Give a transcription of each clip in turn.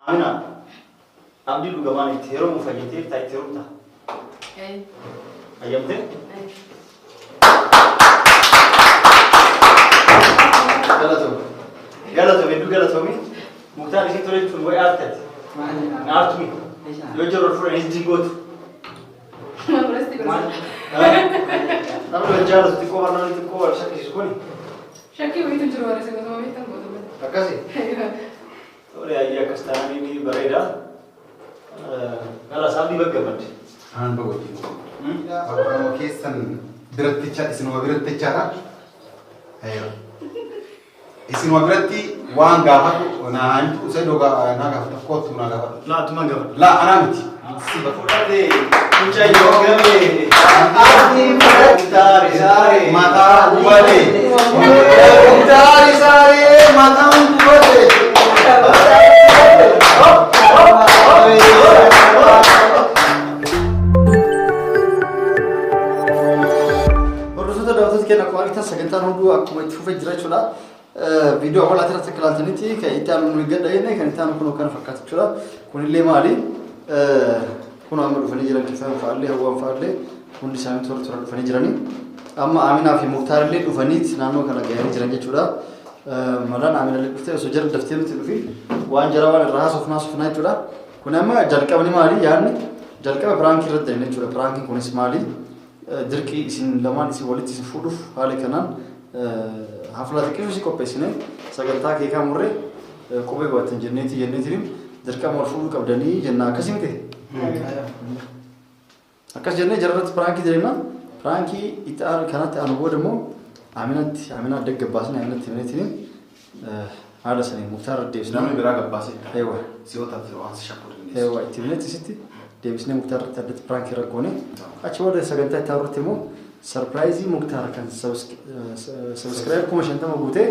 Amina, Abdii dhugamaan itti heerumuuf hayyamtee jirtaa itti heerumtaa? Hayyamtee? Galatoomi. Galatoomi hedduu galatoomi. Muktaar isin tole jechuun wayi aartati. Na aartumi. Yoo jiru ol fuudhan hizdiin gootu. Namni wal jaalatu xiqqoo barnoonni xiqqoo wal shakkisiisu kuni. Shakkii wayiitu jiru warri isin osoo beektan gootu. Akkasi. Tole hayyee akkas taanaan ni bareeda. Kalaas Abdii bagga gammadde. Anaan baga wajjin. Bakka keessan biratticha isinuma birattichaadha. Ayyo. Isinuma biratti waan gaafadhu naa himtu isa naa gaafata kootu naa gaafadhu. Laa atuma gaafadhu. Laa anaa miti. Si bakka. Fudhate mucayyoo gamee. Abdii Muktaari saaree. Mataa gubatee. Muktaari saaree mataan gubatee. Hordoftoota daawwattoota keenya akkuma argitan sagantaan hunduu akkuma itti fufee jira jechuudha. Viidiyoo awwalaa irratti akka ilaaltanitti kan itti aanu nu eeggadha jenne kan itti aanu kun kana fakkaata jechuudha. Kunillee maali? Kun amma dhufanii jiran Kifaan fa'aallee Hawwaan fa'aallee hundi isaanii toora toora dhufanii jiranii. Amma Aminaa fi Muktaar illee dhufaniit naannoo kana gahanii jiran jechuudha. Malaan Amina illee dhuftee osoo jara daftee nuti dhufi waan jara waan irraa haasofnaa haasofnaa jechuudha. Kun amma jalqabni maali yaadni jalqaba piraankii irratti dalina jechuudha. Piraankiin kunis maali? Dirqii isin lamaan isin walitti isin fuudhuuf haala kanaan hafla xiqqisuu si qopheessine sagantaa keekaa murre qubee baattan jenneeti jenneetiin dirqama wal fuudhuu qabdanii jenna akkasii miti. Akkas jennee jararratti piraankii dalina. Piraankii itti aanu kanatti aanu booda immoo Aminatti Aminaa adda gabbaasne Aminatti himeetiin haala sanii Muktaar deebisnee. Namni biraa gabbaasee. Eewa. Si taate waan si shakkuu dandeessu. Eewa itti himeetti sitti deebisnee Muktaar irratti addatti piraankii irra goone. Achi booda sagantaa itti aanutti immoo sarpiraayizii Muktaar kan sabiskiraayib 50,000 guutee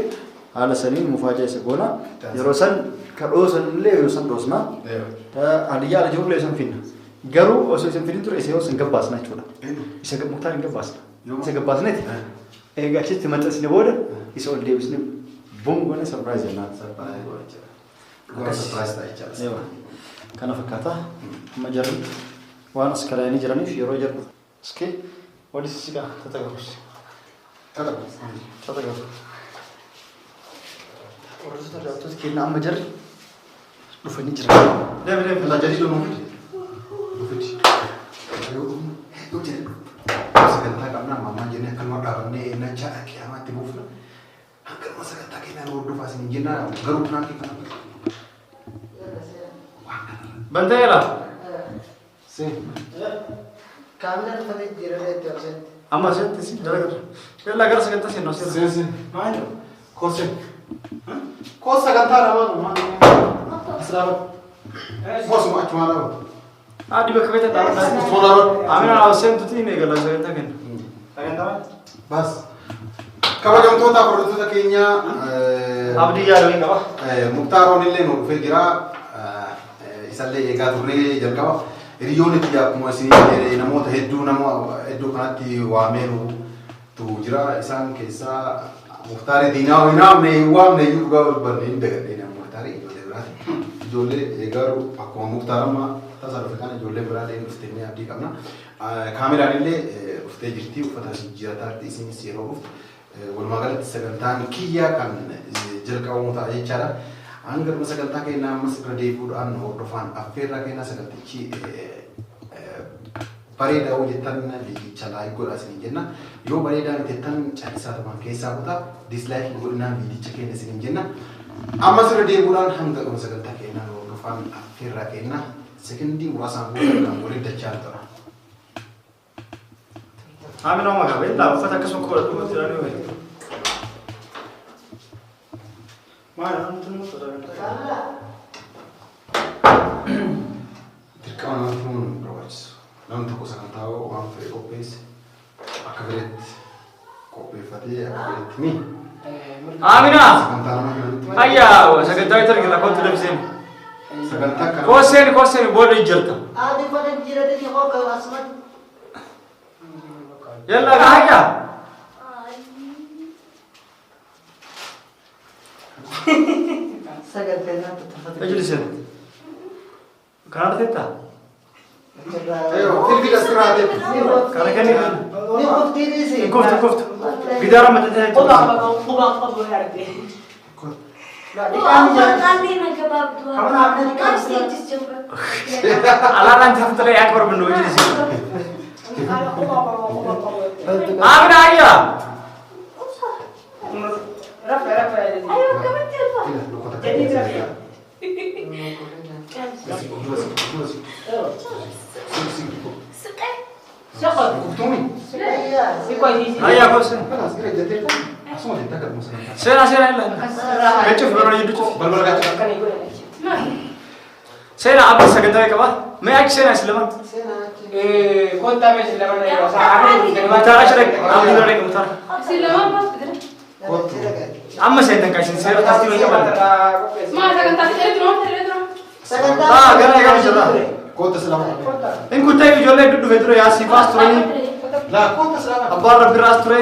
haala saniin mufaajaa isa goona. Yeroo san ka dhoosan illee yeroo san dhoosna. Hadiyyaa ala jirullee san finna. Garuu osoo isin fidin ture isa yoo san gabbaasna jechuudha. Isa Muktaar hin gabbaasna. Isa gabbaasneeti. Egaa achitti maxxansine booda isa ol deebisne boom goone sarpiraayiz jennaan. Eewa. Kana fakkaata. Amma jarri waan as kalaayanii jiraniif yeroo jarri iskee wali sissiqaa tatagaruus. Tatagaru. Hordoftoota daawwattoota keenya amma jarri dhufanii jiran. Deemi deemi. Laa jalii dhumuu fidi. Fidi. Yoo jedhe sagantaa qabnaa maamaa jennee akkanuma dhaabannee nacha qiyamaatti buufna. Hanganuma sagantaa keenyaa nu hordofaa isin jennaa garuu piraankii kana. Banteera. See. Kaamilaa dhufatee jira itti absent. Amma asitti si jala gara. Yalla gara sagantaa seennu asirra. See see. Maali? Koosee. Koos sagantaa dhaabatu maali? As dhaabatu. Koosuma achumaa dhaabatu. Adi bakka beekta dhaabatu. Asuma dhaabatu. Amina na seentuti hin eegala sagantaa kenna. Sagantaa maali? Bas. Kabajamtoota hordoftoota keenya Abdii yaada wayii qaba. Muktaaroon illee nu dhufee jira. Isallee eegaa turree jalqaba. Hiriyoonni kiyya akkuma isin jedhe namoota hedduu nama iddoo kanatti waameerutu jira. Isaan keessaa Muktaarii diinaa hin waamne hin waamne iyyuu dhugaa dubbanne hin dagadhe nama Muktaarii ijoollee biraati. Ijoollee eegaaru akkuma Muktaar amma tasa dhufe kana ijoollee biraa illee dhuftee ni abdii qabna. Kaameraan illee dhuftee jirti uffata jijjiirataa jirti isinis yeroo dhuftu. Walumaa galatti sagantaan kiyya kan jalqabamu ta'a jechaadha. Hanga dhuma sagantaa keenyaa ammas irra deebi'uudhaan hordofaan affeerraa keenyaa sagantichi bareedaa yoo jettan viidicha like godhaa isiniin jenna. Yoo bareedaa miti jettan callisaa tumaan keessaa kutaa dislike godhinaa viidicha keenya isiniin jenna. Ammas irra deebi'uudhaan hanga dhuma sagantaa keenyaa hordofaan affeerraa keenyaa sekondii muraasaan booda kan waliin dachaa ta'a. Amina oma qaba. Illaa uffata akkasuma qola dhumatti ilaaluu yoo Maal namni tun mutu Dirqama namatti himuun hin barbaachisu. Namni tokko sagantaa waan fedhe qopheesse akka fedhetti qopheeffatee akka fedhetti ni Amina! sagantaa nama himanitti Ayyaa sagantaa itti argina kootu dabseen. sagantaa kana Kooseen kooseen booda ijjarta. Adi uffata jijjiiratee ni hooka asumatti. Yalla hayya. Sagantaa natti tafate. Ijliseen. Kana teetta? Filfila sirraa teettu. Kana kenni. Ni kuftii dhiisi. Kuftu kuftu. Gidaara maxxantee. Quba qabu argee. Alaalaan taftale yaa korbannu hojii si. Amina ayya. Rafa rafa. Jadi rafa. Ayya kosin. Seena seena illa. Gachuuf balbala jidduu. Balbala gachuuf. Seena abba sagantaa qaba. Mee achi seena islaman. Kottaa mee islaman yeroo isaa. Mutaara shirek. Abdi dura mutaara. Islaman maal fidira? Amma seentan kaashin seera taasifamuu hin qaban. Maal sagantaa fidee dura fidee dura. Ah gara gara jira. Kottaa islaman. In kuttee ijoollee hedduu dhufee ture yaasii faas turanii. Laa kottaa islaman. Abbaan rabbi raas ture.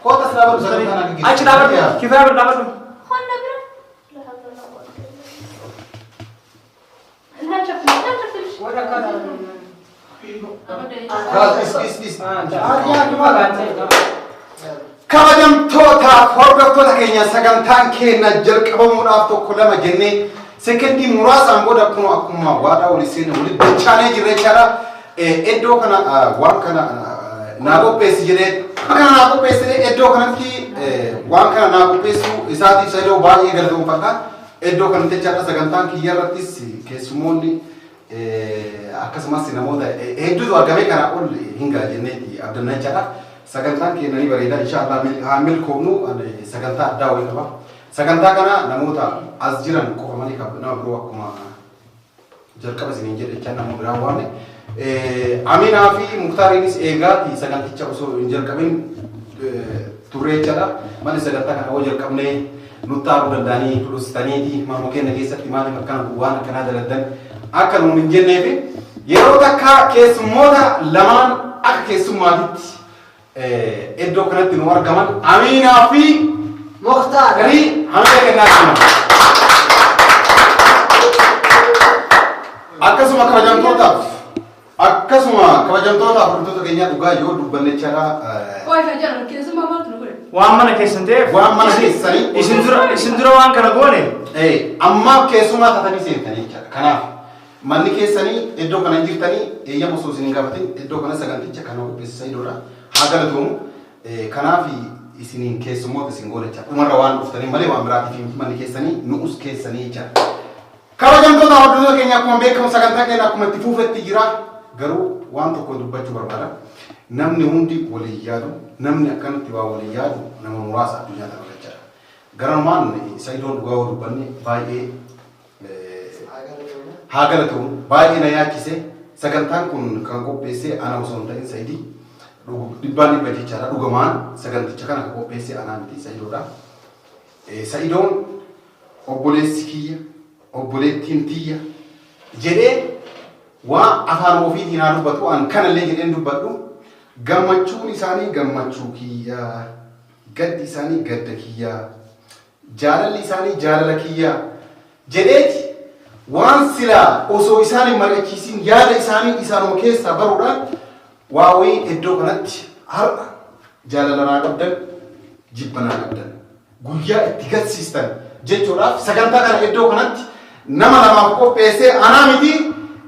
Kottaa islaman sagantaa naa gaggeessu. Achi dhaabadhu. Kifaa bira dhaabadhu. Kabajamtoota hordoftoota keenya sagantaan keenya jalqabamuudhaaf tokko lama jennee sekendii muraasaan booda kun akkuma waadaa walii seenne walitti dachaanee jirra jechaadha. Iddoo kana waan kana naa qopheessi jedhee kana naa qopheessi iddoo kanatti waan kana naa qopheessu isaatiif Saidoo baay'ee galatoomfadha. Iddoo kanatti jechaadha sagantaan kiyya irrattis keessummoonni akkasumas namoota hedduutu argame kana ol hin ga'a jenneeti abdanna jechaadha. Sagantaan keenya ni bareeda inshallah haa milkoomnu sagantaa addaa wayii qaba. Sagantaa kana namoota as jiran qofa malee nama biroo akkuma jalqaba isiniin jedhe jechaan nama biraa waamne. Aminaa fi Muktaariinis eegaati saganticha osoo hin jalqabin turre jechaadha. Malee sagantaa kana hoo jalqabnee nutti aaruu danda'anii dhustaniiti manuma keenya keessatti maaliif akkana waan akkanaa daladdan akka nuun hin jenneefi yeroo takka keessummoota lamaan akka keessummaatitti iddoo kanatti nu argaman Aminaa fi Muktaar. Hamila kennaa jiru. Akkasuma kabajamtootaaf hordoftoota keenyaa dhugaa yoo dubbanne jechaadha. Waan mana keessan ta'eef. Waan mana keessanii. Isin dura waan kana goone. Ammaaf keessumaa taatanii seentanii jechaadha. Kanaaf manni keessanii iddoo kana hin jirtanii eeyyama osoo isin hin gaafatin iddoo kana saganticha kana qopheessisan iddoodha. Haa galatoomu. Kanaaf isiniin keessummoota isin goone jechaadha. Dhumarra waan dhuftanii malee waan biraatiif manni keessanii nu'us keessanii jechaadha. Kabajamtoota hordoftoota keenya akkuma beekamu sagantaa keenya akkuma itti fuufetti jira. Garuu waan tokko dubbachuu barbaada. Namni hundi waliin yaadu, namni akkanatti waa waliin yaadu nama muraasa addunyaa kana irra jira. Garanumaan Saidoon dhugaa yoo dubbanne baay'ee haa galatoomu baay'ee na yaachise. Sagantaan kun kan qopheesse ana osoo hin ta'in Saidii dhibbaan dhibba jechaadha. Dhugamaan saganticha kana kan qopheesse anaa miti Saidoodha. Saidoon obboleessi kiyya, obboleettiin tiyya jedhee waan afaan ofiitiin haa dubbatu an kanallee jedheen dubbadhu. Gammachuun isaanii gammachuu kiyya, gaddi isaanii gadda kiyya, jaalalli isaanii jaalala kiyya jedheeti waan silaa osoo isaan hin mari'achiisin yaada isaanii isaanuma keessaa baruudhaan waa wayii iddoo kanatti har'a jaalala naa qabdan jibba naa qabdan guyyaa itti gadsiistan jechuudhaaf sagantaa kana iddoo kanatti nama lamaaf qopheessee anaa miti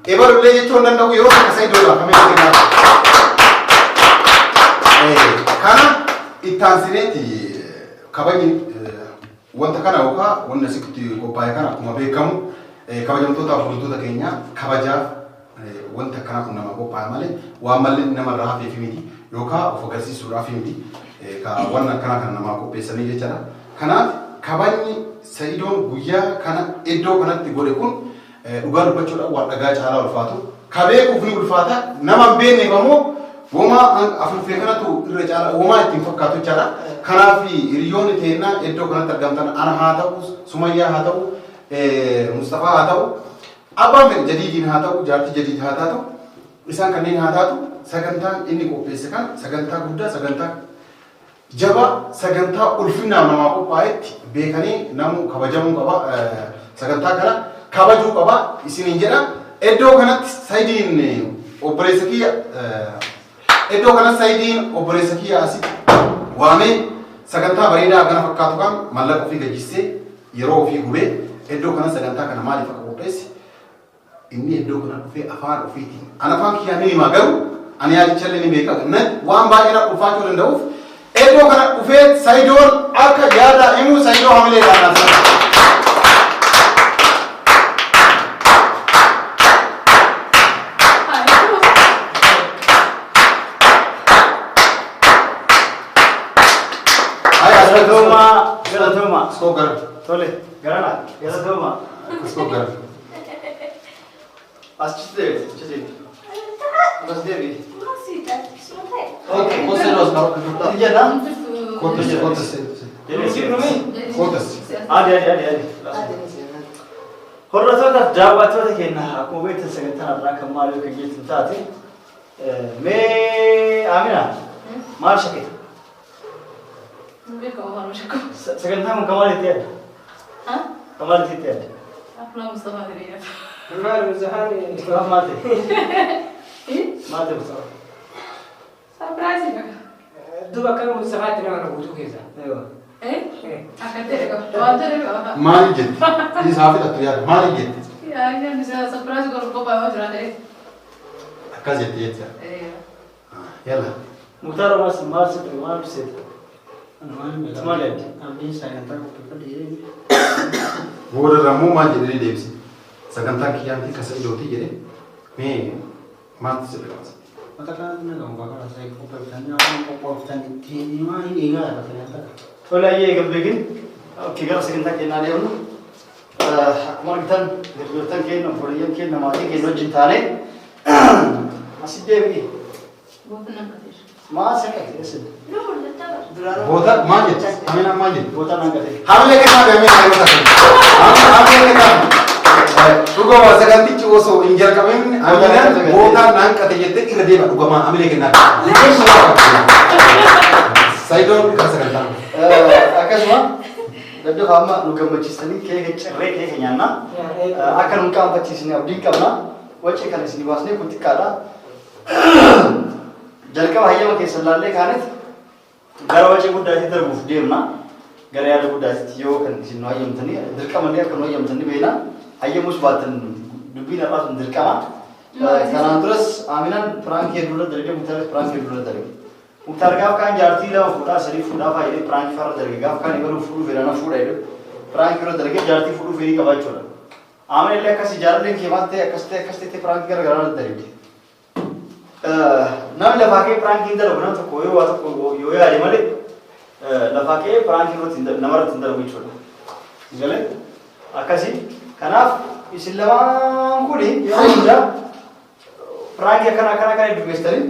ebalullee jechuu hin danda'u yeroo takka Saidoodhaaf hamee kennaa. Kana ittaansineeti kabajni wanta kana yookaan wanna sitti qophaa'e kana akkuma beekamu kabajamtoota hordoftoota keenya kabajaaf wanta akkanaa kun nama qophaa'e malee waan malli namarraa hafeef miti yookaan of agarsiisuudhaaf miti wanna akkanaa kana namaa qopheessanii jechaadha. Kanaaf kabajni Saidoon guyyaa kana iddoo kanatti godhe kun dhugaa dubbachuudhaan waan dhagaa caalaa ulfaatu. Ka beekuuf ni ulfaata nama hin beekneef ammoo womaa afuuffee kanatu irra caala womaa ittiin fakkaatu jechaadha. Kanaaf hiriyoonni teennaa iddoo kanatti argamtan ana haa ta'u, Sumayyaa haa ta'u, Mustafaa haa ta'u, abbaan fedhe Jadiidiin haa ta'u, jaartii Jadiid haa taatu, isaan kanneen haa taatu sagantaan inni qopheesse kan sagantaa guddaa, sagantaa jabaa, sagantaa ulfinaaf namaa qophaa'etti beekanii namuu kabajamuu qaba. Sagantaa kana kabajuu qaba isiniin jedha. Iddoo kanatti Sayidiin obboleessa kiyya, iddoo kanatti Sayidiin obboleessa kiyya asitti waamee sagantaa bareedaa kana fakkaatu kan mallaqa ofii gajjissee yeroo ofii gubee iddoo kana sagantaa kana maaliif akka qopheesse inni iddoo kana dhufee afaan ofiitiin an afaan kiyyaa ni himaa, garuu ani yaadichallee ni beeka waan baay'ee na ulfaachuu danda'uuf iddoo kana dhufee Sayidoon akka yaada himuu Sayidoo hamileedhaan naasisa. Galatooma, galatooma. Askoo gara. Tole, garana, galatooma. Askoo gara. Achitti deebi, achi deebi. As deebi. Okay, kosa los Ni jenna? Kotas, kotas. Kotas. Adi, adi, adi, adi. Hordoftoota, daawwattoota keenya, akkuma beektan sagantaan har'aa kan maal kan jettu taate, mee Amina, maal shakkita? Sagantaan kun kan maalitti yaadda? Kan maalitti yaadda? Maal Mustafaan? Mustafa maal ta'e? Maal ta'e Mustafa? Duuba akkana Mustafaatti nama na guutuu keessa. Maali jetti? Isaa fidhattu yaada. Maali jetti? Akkas jetti jecha. Yalla. Muktaar, maal maal sitti maal seeta? Maal yaadde? Abdiin sagantaa qopheeffadhe jedhee. Booda irraa immoo maal jedhee deebise? Sagantaan kiyyaanti kasa idootii jedhe. Mee maaltu si dhaga'ama? Mata kanatti na gamu bakka isaa qopheeffatanii afaan qophooftan ittiin himaa hin eegaa sagantaa. Tole, ayyee galbeekin. Okay, gara sagantaa keenyaa deemnu. Akkuma argitan hiriyoottan keenya, obboleeyyan keenya, maatii keenya wajjin taanee asi deebi'i. Maal sakate isin? Boota maal jetti? Aminaan maal jetti? Boota naan gatee. Hamilee kennaa fi aminaa yeroo takka. Hamilee kennaa. Dhugama sagantichi osoo hin jalqabin aminaan bootaan naan qate jettee irra deema, dhugamaan hamilee kennaa. Sayidoon gara sagantaa. Akkasuma daddafa amma nu gammachiistanii keeka cirree keeka nyaanna. Akka nu qaanfachiisne abdiin qabna. Wacce kana isin baasnee kun xiqqaadha. Jalqaba hayyama keessan laallee kaanet gara wacce guddaatti darbuuf deemna. Gara yaada guddaatti yoo kan isin nu hayyamtanii dirqamallee akka nu hayyamtanii beekna. Hayyamus baatan dubbiin har'aa sun dirqama. Kanaan duras Aminaan prankii hedduu irra dalagee, Muktaaris prankii hedduu irra dalage. Muktaar gaaf kaan jaartii lama fuudhaa sadii fuudhaa faayidee prankii farra dalage, gaaf kaan ibaluu fuudhuu fedha na fuudha jedhu prankii irra dalagee jaartii fuudhuu fedhii qabaa jechuudha. Amina illee akkas jaalalleen kee maal ta'e, akkas ta'e, akkas ta'e, prankii gara garaa irra dalagde. Namni lafaa kee prankii hin dalagu, nama tokko yoo waa tokko yoo yaade malee lafaa kee prankii irratti namarratti hin dalagu jechuudha. Galee akkasii kanaaf isin lamaan kuni yeroo hundaa prankii akkana akkana akkana dubbeessitanii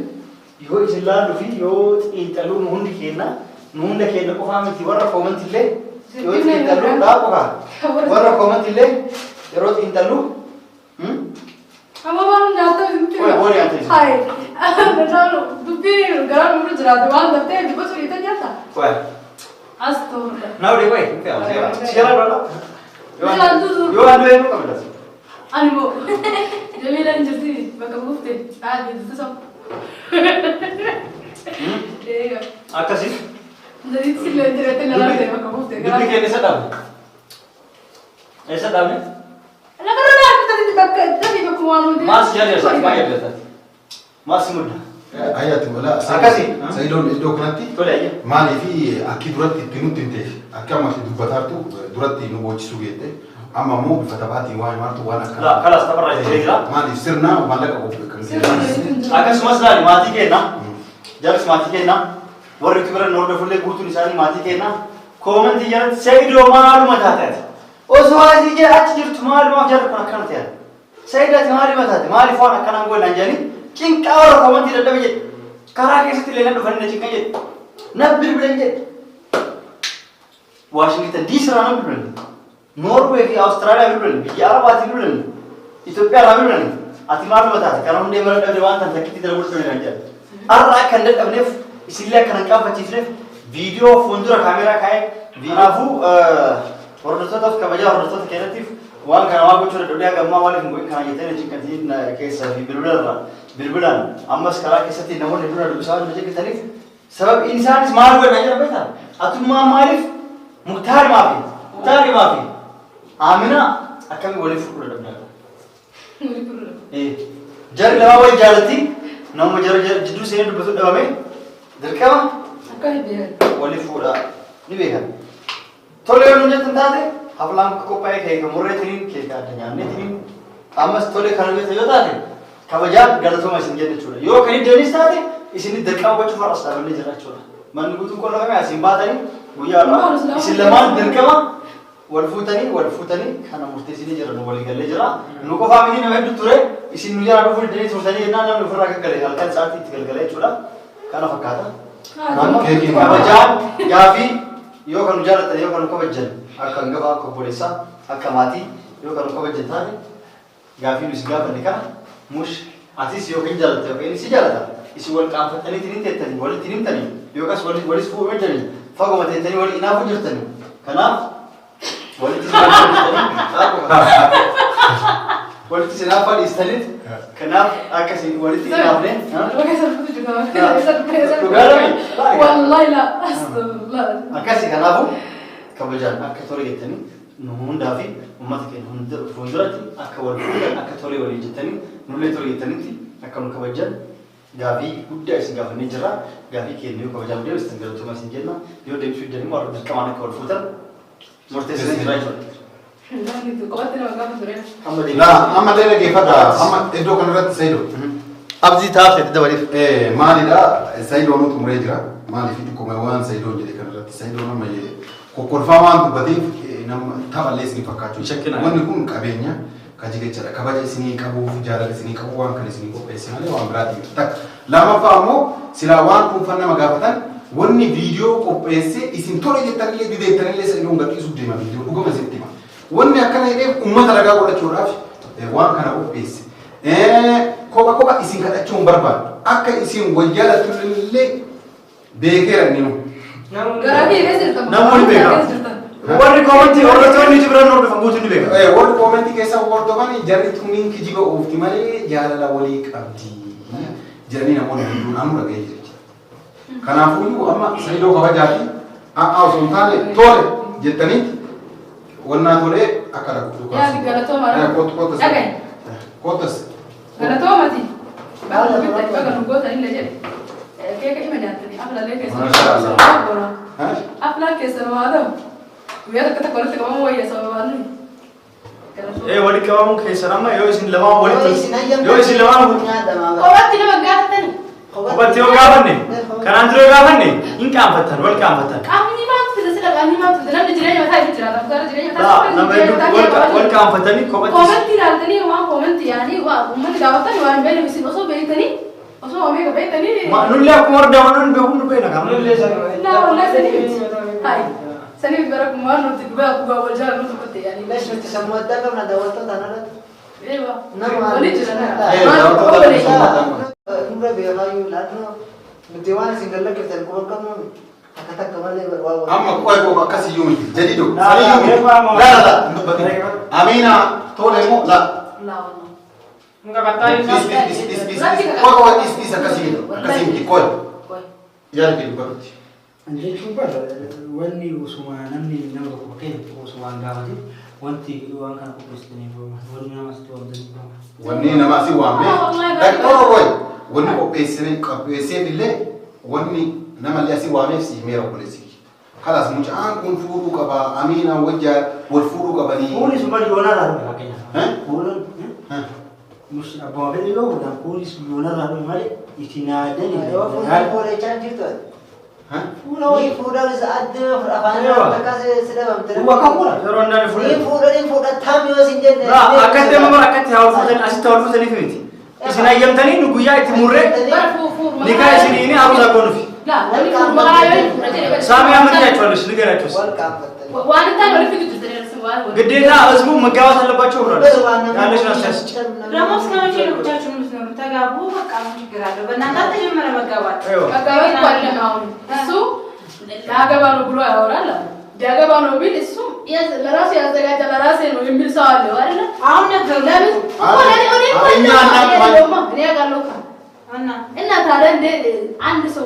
yoo isin laallu fi yoo xiinxaluu nu hundi keenya, nu hunda keenya qofaa miti, warra commentii illee yoo xiinxaluu dhaa qofaa warra commentii illee yeroo xiinxaluu. Amma waan nyaata miti. Oye, boori nyaata isin. Hai. Dubbiin garaa nurra jiraate waan daftee dubbatu dhiita nyaata. Qoy. As toorra. Naa odee qoy. Seera dhala. Yoo anduu eenyu qabda? Ani moo Jamiilaan jirti bakka buufte. Dhaadhi jirti sama. Akkasii. Dadiitti sillee jireetti nalaafte bakka buufte. Dubbii keenya isa dhaabne. Eessa dhaabne? Lafarra dhaabte bakka dafii bakka waan hundi. Maal si jaalladha? Maal jaalladha? Maal si mudda? Ayyaati wala. Akkasii. Sayidoon iddoo kanatti Tole, ayya. maaliif akki duratti itti nutti himteef akka amma itti dubbataartu duratti nu boochisuu geette, amma immoo bifa taphaatiin waan himaartu waan akka La, kalas tapharraa itti jira. Maaliif sirna maallaqa qophii kan Akkasumas laali, maatii keenya. Jaarsi maatii keenya. Warri itti bira nu hordofullee guutuun isaanii maatii keenya. Commentii jalatti "Saayidoo maaluma taate ati? Osoo asii jee achi jirtu maalumaaf jarri kun akkana ta'an? Saayidoo ati maaluma taate? Maaliif waan akkanaan goonaan?" jedhanii cinqaa warra commentii dadhabe jedhe. Karaa keessatti illee nan dhufanii na cinqa jedhe. Na bilbilan jedhe. Waashingtan DC irraa na bilbilan. Noorwee fi Awustiraaliyaa bilbilan. Biyya Arabaatii bilbilan. Itoophiyaa irraa bilbilan. "Ati maaluma taate? Kana hundee mara dhabde waan tan takkitti darbuu dhufne" jedhan. Har'a akka hin dadhabneef, isinillee akka hin qaanfachiisneef viidiyoo fuuldura kaameeraa kaa'ee, kanaafuu hordoftootaaf kabajaa hordoftoota keenyatiif Waan kana waan gochuu dadhabdee haga ammaa maaliif hin godhin kana jettanii cinqatiin keessa fi bilbilarra bilbilaan ammas karaa keessatti namoonni dura dubbisaa waan cinqataniif sababni isaanis maal godhan jedhan beektaa? Atummaa maaliif Muktaarimaa fi Muktaarimaa fi Amina akkamii waliif fuudhuu dadhabdaa? Jarri lamaa wal jaalatti nama jara jidduu seenee dubbatu dhabame dirqama waliif fuudhaa ni beekan. Tole yoo nuun jettan taate haflaan qophaa'ee keeka murreetiniin keeka adda nyaanneetiniin ammas tole kan jettan yoo taate kabajaan galatooma isin jenna jechuudha. Yoo kan hiddanis taate isin dirqama gochuuf har'as dhaabannee jira jechuudha. Manni guutuun qollofame asiin baatanii guyyaa har'aa isin lamaan dirqama wal fuutanii wal fuutanii kana murteessinee jira nu walii gallee jira. Nu qofaa miti nama hedduu ture isin nu jala dhufuu diddanii turtanii jennaan namni ofirraa gaggale halkan sa'aatii itti galgala jechuudha. Kana fakkaata. Amma kabajaan gaafii yoo kan nu jaallatan yoo kan nu kabajan akka hangafa akka obboleessaa akka maatii yoo kan nu kabajan taate gaafii nu isin gaafanne kana mush atis yookiin jaalatte yookiin inni si jaalata isin wal qaanfattaniitiin hin teettanii walitti hin himtanii yookaas walis fuudhuu jirtanii fagoma teettanii wal inaafuu jirtanii kanaaf walitti isin walitti isin hafa dhiistaniit kanaaf akka isin walitti hin hinaafne. Dhugaadhami. Wallahi la astagfirullah. Akkasi kanaafuu kabajaan akka tole jettanii nu hundaa fi uummata keenya hunda fuulduratti akka wal fuudhan akka tole walii jettanii nullee tole jettanitti akka nu kabajan gaafii guddaa isin gaafannee jirra. Gaafii keenya yoo kabajaan deebistan galatoomaa isin jenna. Yoo deebisuu diddan immoo dirqamaan akka wal fuutan murteessinee jira jechuudha. Qophatti nama gaafa ture. Amma Laa amma illee dhaggeeffadha. Amma iddoo kanarratti Sayido. Abdii taafte dabaliif. Maalidha Sayidoon xumuree jira. Maaliif xiqqooma waan Sayidoon jedhe kanarratti Sayidoon amma kokkolfaa waan dubbateef nama taphallee isinii fakkaachuu. Shakkina. Wanni kun qabeenya kajigachaadha. Kabaja isinii qabuuf jaalala isinii qabu waan kana isinii qopheesse malee waan biraatii miti. Takka. Lammaffaa immoo silaa waan dhuunfaan nama gaafatan wanni viidiyoo qopheesse isin tole jettanillee dideettanillee Sayidoon gadhiisuuf deema viidiyoo dhugama isinitti hima. Wanni akkana jedheef uummata ragaa godhachuudhaaf waan kana qopheesse. Kopha kopha isin kadhachuu hin barbaadu. Akka isin wal jaalatullee beekeera inni nu. Garaa kee keessa jirtan. Namoonni beeka. Warri koomantii hordoftoonni jiran hordofan guutuu ni beeka. Warri koomentii keessa hordofan jarri tuniin kijiba oofti malee jaalala walii qabdi jedhanii namoonni hedduun amma dhaga'ee jira. Kanaafuyyuu amma Sayidoo kabajaa fi a'aa osoo hin taane tole jettaniiti wannaa tolee akka dhaqu Yaa galatooma. Kottas. Dhaga'i. Kottas. Galatoomati. Baga nu bittanii baga nu gootanillee jedhe. Keeka ima nyaattanii aflallee keessa. Maasha Allah. Aflaan keessa haa ta'u. Guyyaa tokko tokko walitti qabamuu wayya sababaan nuyi. Walitti qabamuun keessan amma yoo isin lamaan walitti yoo isin lamaan Qophatti nama gaafatanii. Qophatti yoo gaafanne kanaan dura yoo gaafanne hin qaanfattan wal qaanfattan. Qaamni maaltu fida sila qaamni maaltu fida namni jireenya mataa isaa jiraata. Gara jireenya mataa Laa isaa nama hedduu wal qaanfatanii kophatti. Koomantii ilaaltanii waan koomantii yaanii waa uummanni gaafatanii waan hin beekne isin osoo beektanii osoo waa meeqa beektanii. Nullee akkuma warra daawwannoon beeku nu beekna qaamni. Laa wallahi sanii miti. Hai. Sanii miti bara kuma waan nuti dhugaa dhugaa wal jaallannu tokkotti yaanii. Lesh nuti sammuu addaa qabna daawwattoota kanarratti. Eewa. Nama Wali jira. Daawwattoota sammuu addaa qabna. Nurra beekaayyuu laannoo nuti waan isin gallakkiftan quba qabnuun takka takka malee waa Amma qoy qoy akkasiyyuu miti. Jadiido. Saniyyuu miti. Laa laa laa hin dubbatin. Amiina tole immoo laa. Laa wallahi. Dhis dhis dhis dhis dhis. Qoy qoy dhis dhis akkasii miti. Akkasii miti qoy. Qoy. Yaada kee dubbatutti. Jechuun bara wanni osuma namni nama tokko fakkeenya osuma waan gaafatin wanti waan kana qopheessitaniif wanni nama asitti waamtaniif Wanni nama asii waamee dhaqxoo qoy wanni qopheessine qopheesseef illee wanni namallee asii waameef si himeera obboleessi kiyya. Kalaas mucaan kun fuudhuu qaba Amiinaan wajjaa wal fuudhuu qabanii. Kunis maal yoonarraa dhufe fakkeenyaaf. Eh? Kuulan mus abbaa fedhe yoo fuudhan kunis yoonarraa dhufe malee itti naadani. Yoo fuudhan fuudhachaa jirtu ati. Fuula wayii. Ni fuudhan isa adda afaan Eewa. takka si dhabamte. Duuba kan fuudha. Yeroo inni Ni fuudhe. fuudhan ni fuudhattaam yoo sin jenne. Laa akkatti amma bara akkatti haa wal fuutan asitti haa wal fuutaniif miti. Isin hayyamtanii nu guyyaa itti murree Bara fuufuu. nikaa isiniin haruusa goonufi. Laa namni fuudhu yoo hin fuudha jedhe. ሳሚ አመት ያቸዋለች ንገራቸውስ። Wal qaanfattanii. Waan hin taane walitti fidu jirtanii waan walitti. ግዴታ ህዝቡ መጋባት አለባቸው ብሏል። ያለሽን አስተያየት ስጪ። ደግሞ እስከ መቼ ነው ብቻችሁን የምትኖሩት? ተጋቡ፣ በቃ ምን ችግር አለው? በእናንተ አልተጀመረ መጋባት። ይኸው መጋባት እኮ አይደለም አሁን እሱ ላገባ ነው ብሎ ያወራል አሉ። ቢያገባ ነው ቢል እሱም ለራሱ ያዘጋጃል ለራሴ ነው የሚል ሰው አለ አይደለ? አሁን ነገሩ ለምን እኮ ለኔ እኔ እኮ እኛ አናውቅም። እኔ አውቃለሁ እኮ። እና እና ታዲያ እንደ አንድ ሰው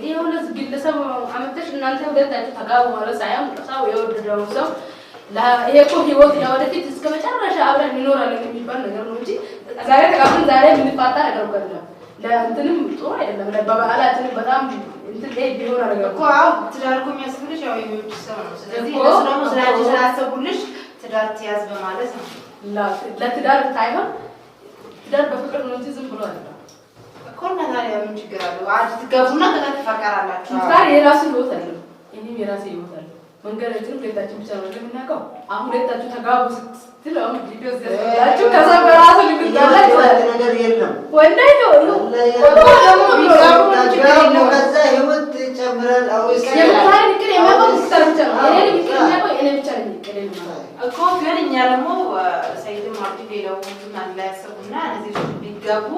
የሆነ ግለሰብ አመተሽ እናንተ ሁለታችሁ ተጋቡ ማለት ሳይሆን ሰው የወደደው ሰው ይሄ እኮ ህይወት ለወደፊት እስከ መጨረሻ አብረን እንኖራለን የሚባል ነገር ነው እንጂ ዛሬ ተጋብተን ዛሬ የምንፋታ ነገር እኮ አይደለም። ለእንትንም ጥሩ አይደለም። ለበዓላችንም በጣም እንትን ላይ ቢሆን ነገር እኮ አዎ፣ ትዳር እኮ የሚያስብልሽ ያው የሚወድሽ ሰው ነው። ስለዚህ እኮ እነሱ ደግሞ ስላንቺ ስላሰቡልሽ ትዳር ትያዝ በማለት ነው ለትዳር ሳይሆን ትዳር በፍቅር ነው እንጂ ዝም ብሎ አይደለም። እኮ። እና ታዲያ ምን ችግር አለው? አንድ ትጋቡና ከዛ ትፋቀራላችሁ። ምሳሌ የራሱ ህይወት አለው፣ እኔም የራሴ ህይወት አለው። መንገዳችንም ሁለታችን ብቻ ነው እንደምናውቀው። አሁን ሁለታችሁ ተጋቡ ስትል አሁን ቪዲዮ ሲያስቀምጣችሁ ከዛ በራሱ ልግዛላ ይችላል። ነገር የለም። ወላሂ ነው ደግሞ ቢጋቡ ችግር የለውም። ከዛ ህይወት ይጨምራል። የምሳሌ ንቅር የሚያውቀው ሙክታር ብቻ ነው። የኔን ንቅር የሚያውቀው እኔ ብቻ ነኝ። ንቅር የማውቀው እኮ ግን እኛ ደግሞ ሰይድም አብዲ ሌላው ሁሉም አንድ ላይ ያሰቡና እነዚህ ልጆች ቢጋቡ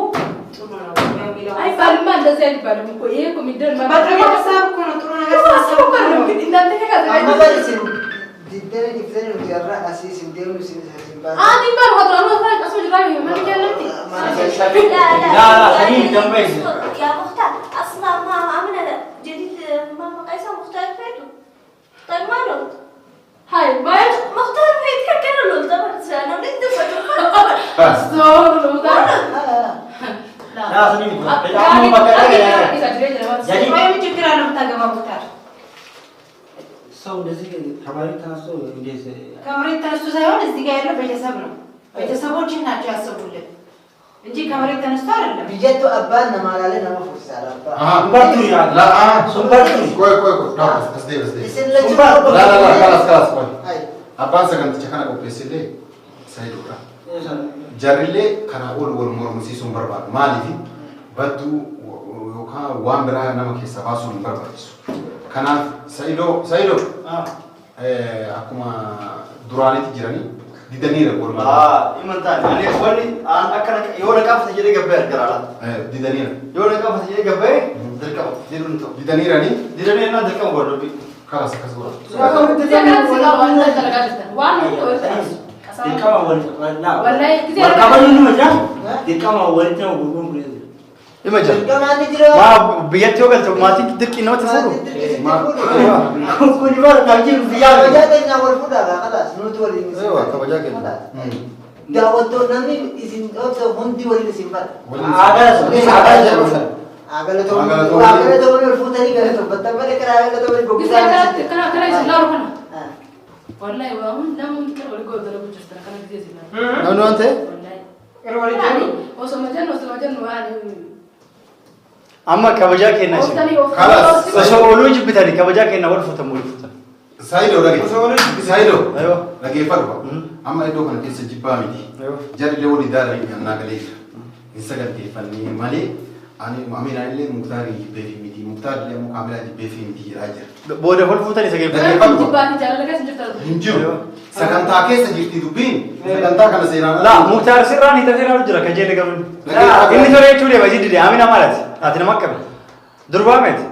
ጥሩ ነው የሚለው አይባልማ፣ እንደዚህ አይባልም እኮ ይሄ እኮ የሚደር በጥሩ ሀሳብ እኮ ነው። ጥሩ ነገር ስላሰቡ እኮ ነው። ግን እናንተ ከካዘጋጅ አንድ ይባል ሆድራ ነው ታቀሱ ጅራ ምን ያለቲ لا لا لا، لا، خليني جنبي. يا مختار اصلا ما عملنا جديد ماما قيصر مختار فيتو طيب ما لولد ሃይ ባይ مختار فيت كان لولد انا نريد ሶ ነው لا خليني አሁን በቃ ወይ ምን ችግር አለው ብታገባ ሙክታር? ሰው እንደዚህ ከመሬት ተነስቶ እንዴት ከመሬት ተነስቶ ሳይሆን እዚህ ጋር ያለው ቤተሰብ ነው። ቤተሰቦችህ ናቸው ያሰቡልን እንጂ ከመሬት ተነስቶ አይደለም። Biyyattu abbaan namaa laalee nama fursaa abbaa. ሱምባርቱ ይላል። ላ አ ሱምባርቱ ቆይ ቆይ ቆይ ና አስደብ አስደብ Isin lachuu ላ ላ ላ خلاص خلاص ቆይ Ay. abbaan saganticha kana qopheessillee Sayidoodha. Jarrillee kanaa ol wal mormisiisuu hin barbaadu. Maaliif badduu yookaan waan biraa nama keessa baasuun hin barbaachisu. Kanaaf Sayidoo Sayidoo akkuma duraanitti jiranii didaniira gormaa. Imantaan ani wanni aan akkana yoo na qaafate jedhee gabbee argara ala. Didaniira. Yoo na qaafate jedhee gabbee dirqama jedhuun ta'u. Didaniiranii Didanii ennaan dirqama godhu dubbii. kalas akkas godha. Dirqama wal Wallahi, wal kabajuu numa jira. Dirqama walitti nama gurguruun kun Ima jira. Dirqamaan ni jira. Maa biyyatti yoo galte maatiin dirqii namatti fuudhu. Kun bara kan jiru biyyaa Kabajaa keenya wal fuudhaa khalaas nuti waliin isin. Eewa kabajaa keenya. Daawwattoon namni isin dhoofte hundi waliin isin fadha. Aadaa jedhu. Galatoomni wal fuutanii galatoomfattan malee karaa galatoomni goggosaa. Wallahi waa namni kan wal godhu jirta kana ጊዜ ሲላ Namni waan ta'e wallahi osoma jennu osoma jennu waan amma kabajaa kennaa isin. ooftanii Kalas. Osoo ooluu jibbitanii kabajaa kennaa wal fuutan wal fuutan. Sayidoo dhage. Sayidoo Aywa. dhageeffadhu. Amma iddoo kana keessa jibbaa miti. Jarrillee walii daaranii annaa galee jira. Hin saganteeffannee malee ani Aminaan illee Muktaarii jibbeefi miti. Muktaar illee immoo Kaamilaa jibbeefi miti jedhaa jira. Booda wal fuutanii saganteeffatan. Jibbaa fi jaalala keessa jirta. Hin jiru. Sagantaa keessa jirti dubbiin. Sagantaa kana seeraan Laa Muktaar sirraan hiitatee ilaalu jira kajeelle garuu. Inni tolee jechuu deema isii dide Amina maalati? Ati nama akkami? Durbaa meeti?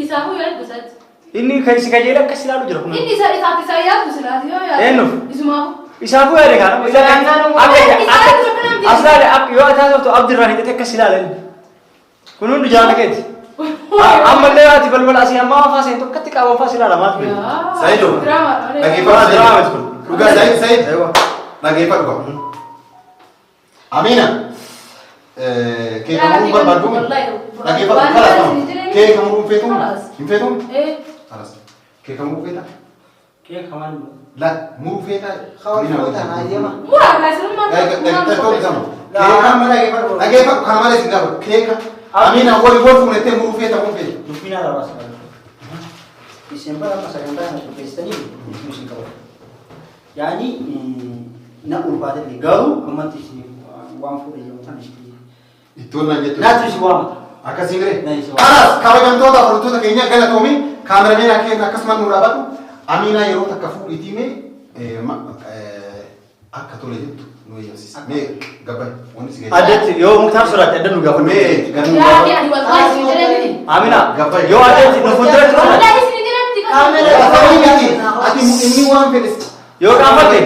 Isaafuu yoo yaaddu Inni kan si kajeelle akkas ilaalu jira kun. Inni isa isaaf isaa yaaddu silaati yoo yaaddu. Eenyuuf? Isumaafu. Isaafuu yaade kana. Akka aslaale akka yoo ati haasoftu abdirraan hiitatee akkas ilaala inni. Kun hundi jaalala keeti. Ammallee ati balbala asii amma afaa seentu akkatti qaama afaa si ilaala maaltu beeku? Sayidoo. Diraamaa. Dhageeffadhu. Diraamaa miti kun. Dhugaa Sayid Sayid. Aywa. Dhageeffadhu. Amina. Keeka muruu barbaaddu? Dhageeffadhu. Kalas. Keeka muruu hin feetuu? Hin feetuu? Kalas. Keeka muruu feetaa? Kee kamaan La muruu feetaa? Kawal fuutan hayyama. Muraa kaasirummaa. Dhageeffadhu. Dhageeffadhu. Kana malee sin gaafadhu. Keeka. Amina wali wal fuunettee muruu feeta kun feeta. dubbiin haala baasa. Isin bara amma sagantaa kana qopheessitanii isin qabu. Yaani na ulfaate garuu ammatti isin waan fuudhe jedhamu kana isin. Ittoon naan jettu. Naatu isin waamata. Akkasiin garee. Na isin waamata. Kanaas kabajamtoota hordoftoota keenya galatoomi kaamerameenaa keenya akkasumas nu dhaabatu Aminaa yeroo takka fuudhiitii mee akka tole jettu nu eeyyamsiisa. Mee gabbaye wanni si gahe. Addatti yoo Muktaar sodaate adda nu gaafadhu. Mee gadi nu Yaa gaafadhu. ani wallahi isin jedhee miti. Amina Gabbaye. yoo addatti nu fuulduratti Wallahi isin jedhee miti. Miti. Ati inni waan fedhe. Yoo qaanfatte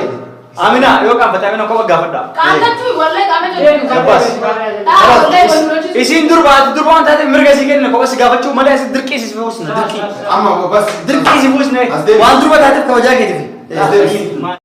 Amina, yoo qaanfatte Amina kopha gaafadha. Qaanfachuu wallahi qaanfachuu. Gabbaas. Wallahi wal lolchisu. Isiin durba, ati durba waan taateef mirga isii kennina kopha si gaafachuu malee asi dirqii si fuusna dirqii. Amma bas. Dirqii si fuusne As deebi. waan durba taateef kabajaa keetiif. As deebi.